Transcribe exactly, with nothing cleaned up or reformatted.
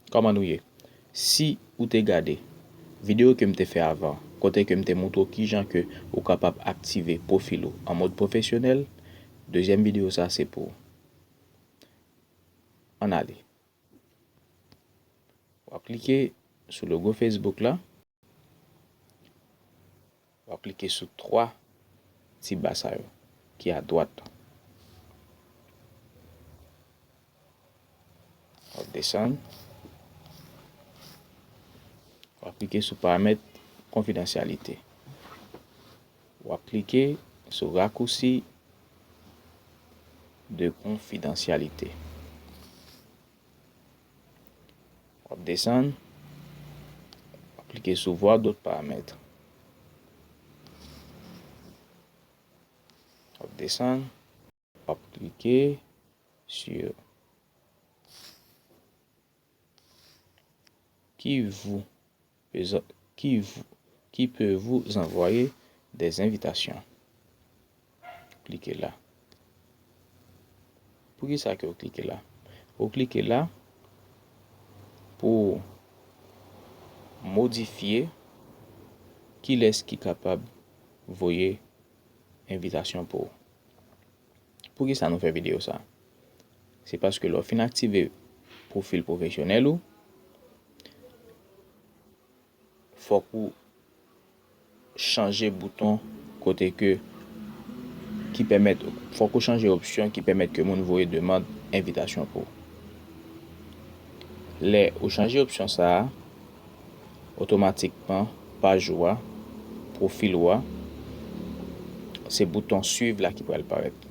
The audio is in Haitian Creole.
Kòman nou ye? Si ou te gade videyo ke m te fè avan, kote ke m te moutre w kijan ke ou kapab aktive pwofil ou an mòd pwofesyonèl, dezyèm videyo sa se pou ou. Ann ale. W ap klike sou logo Facebook la. W ap klike sou twa ti ba sa yo ki adwat. W ap desann. W ap klike sou paramèt konfidansyalite. W ap klike sou rakousi de konfidansyalite. W ap desann. W ap klike sou voir d'autres paramètres. W ap desann. W ap klike sur qui vous, qui vous, qui peut vous envoyer des invitations. Klike la. Poukisa ke w klike la? Ou klike la pou modifye kilès ki kapab voye envitasyon pou ou. Poukisa nou fè videyo sa? Se paske lè w fin aktive pwofil pwofesyonèl ou, fòk ou chanje bouton kote ke ki pèmèt, fòk ou chanje opsyon ki pèmèt ke moun voye demann envitasyon pou ou. Lè ou chanje opsyon sa a, otomatikman paj ou a, pwofil ou a, se bouton suivre la ki pral parèt.